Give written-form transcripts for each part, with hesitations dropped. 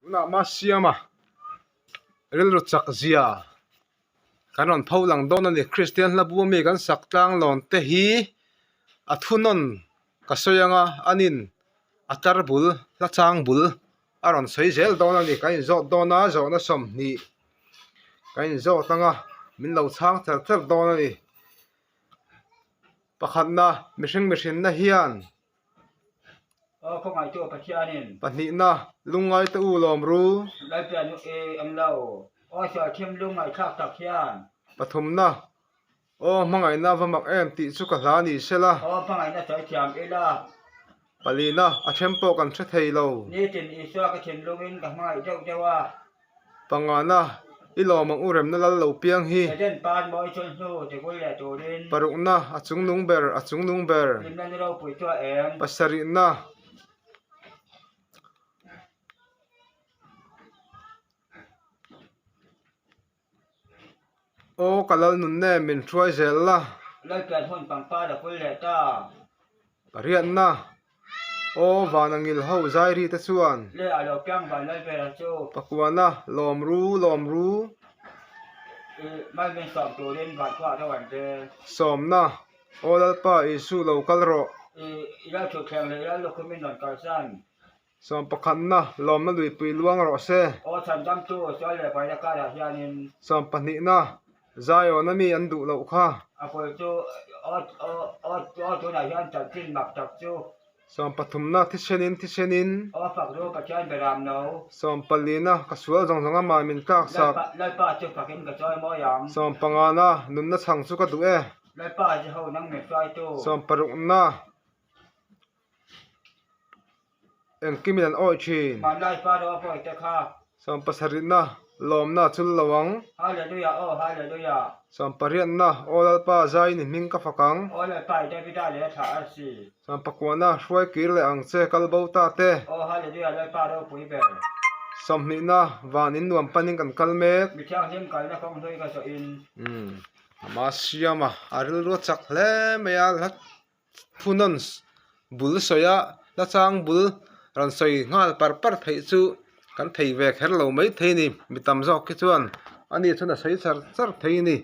Tunah Masiama rilru chak zia kan rawn pho lang dawn a ni. Kristian hla bu ami kan sak tlang lawn te hi a thunawn ka sawi anga anin a tar bul hla chang bul a rawn sawi zel dawn a ni. Kan inzawt dawn a zawhna 20 kan inzawt anga min lo chhang ther ther dawn a ni. Pakhatna mihring mihrinna hian. Aw khawngaihtu Pathianin. Pahnihna, lungngai te u lawm ru. Lalpian u e an lo. Aw sualthim lungngaihthlak tak hian. Pathumna, aw hmangaihna va mak em tih chu ka hla ni sela. Aw hmangaihna sawi thiam ila. Palina, a then pawh kan hre thei lo. Nitin Isua ka thinlungin ka hmangaih deuh deuh a. Pangana, i lawm ang u remna lal lo piang hi. Eden pan mawi chul hnu ti bul leh turin. Parukna, a chungnung ber, a chungnung ber. Hlimna ni ropui chu a eng. Pasarihna, Aw ka lal nun nen min hruai zel la. Lalpian hun pangpar a kul leh ta. Pariatna, Aw van a ngil ho zai ri te chuan. Le a lo piang van lal ber chu. Pakuana, Lawm ru, lawm ru. I mal min sawm turin van chhuah deuh an che. Sawmna, Aw Lalpa Isu lo kal rawh. I i lal thutthleng leh i lal lukhum in rawn kalsan. Sawmpakhatna, lawmna luipui luang rawh se. Aw chhandamtu, sual leh baina karah hianin. Sawmpahnihna, Zion-a mi an duh loh kha. A pawi chu, aw, aw, aw, aw tunah hian chanchin mak tak chu. Sawmpathumna, thisenin, thisenin. Aw fak ru, Pathian beram no. Sawmpalina, ka sual zawng zawng amah min tlak sak. Lalpa, Lalpa chu fakin ka chawi mawi ang. Sawmpangana, nunna chhang chu ka duh e. Lalpa Jeho nang min hruaitu. Sawmparukna. Engkim in an awih thin. Hmanlai pa ro a pawi te kha. Sawmpasarihna, lawmna a chul lo ang. Hallelujah aw hallelujah. Sawmpariatna, aw Lalpa zai ni hming ka fak ang. Aw Lalpa i Davida leh a thlah a si. Sawmpakuana, hruai kir leh ang che kal bo ta te. Aw hallelujah Lalpa ropui ber. 20na, van in nuam panin kan kal mek. Mi thianghlim kalna kawng hlui ka zawh in. Umm, ama siama a rilru a chak hle mai a, hla Phunawn bul sawi a, hla chang bul rawn sawi nghal par par theih chu kan thei ve kher lo mai thei a ni. Mi tam zawk hi chuan ani chuan a sawi char char thei a ni.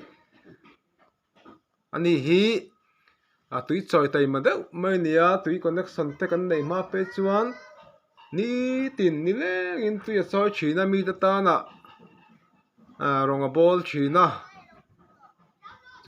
Ani hi a tui chawi taima deuh mai a ni a, tui connection te kan neih hma phei chuan nitin nilengin tui a chawi thin a mite tana ah rawng a bawl thin a.